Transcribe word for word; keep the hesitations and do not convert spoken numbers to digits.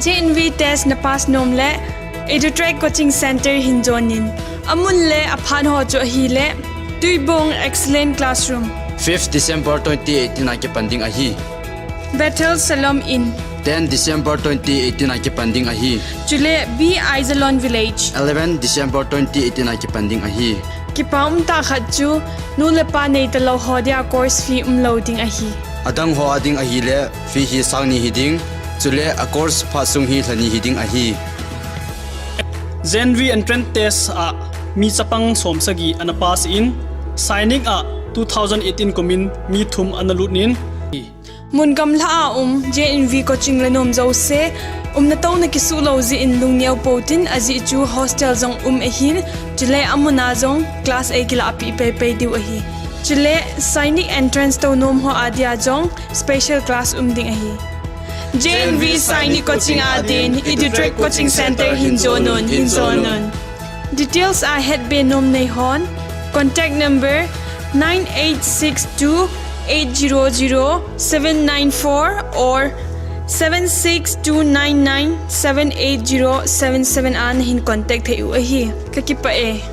J N V test na pass nom le Edutrack Coaching Center hin join in. Amun le aphat ho chu ahile, Tuibong Excellent Classroom, fifth December twenty eighteen a kipan ding ahi. Bethel Shalom Inn, ten December twenty eighteen a kipan ding ahi. Chule B Aizalon Village, eleven December twenty eighteen a kipan ding ahi. Kipa umtah khat chu, nu le pa nei talou ho dia course fee umlou ding ahi. Adang ho a ding ahile, fee hi sang ni hi ding, chule a course phat sung hi lha ni hi ding ahi. J N V entrance test a mi chapang som sagi ana pass in, Sainik a two thousand eighteen kumin mi thum ana lut in. Mun gamla a um J N V coaching la nom jouse, umna touna kisuh lou jeh in lungneo pou tin, ajeh chu hostel jong um ahin, chule amun a jong class ei kilah pi pei pei diu ahi. Chule Sainik entrance tou nom ho a dia jong special class um ding ahi. J N V Sainik coaching a din, Edutrack Coaching Center hin join un, hin join un. Details a hetbe nom nei hon, contact number nine eight six two eight zero zero seven nine four or seven six two nine nine seven eight zero seven seven a nahin contact thei u ahi. Ka kipah e.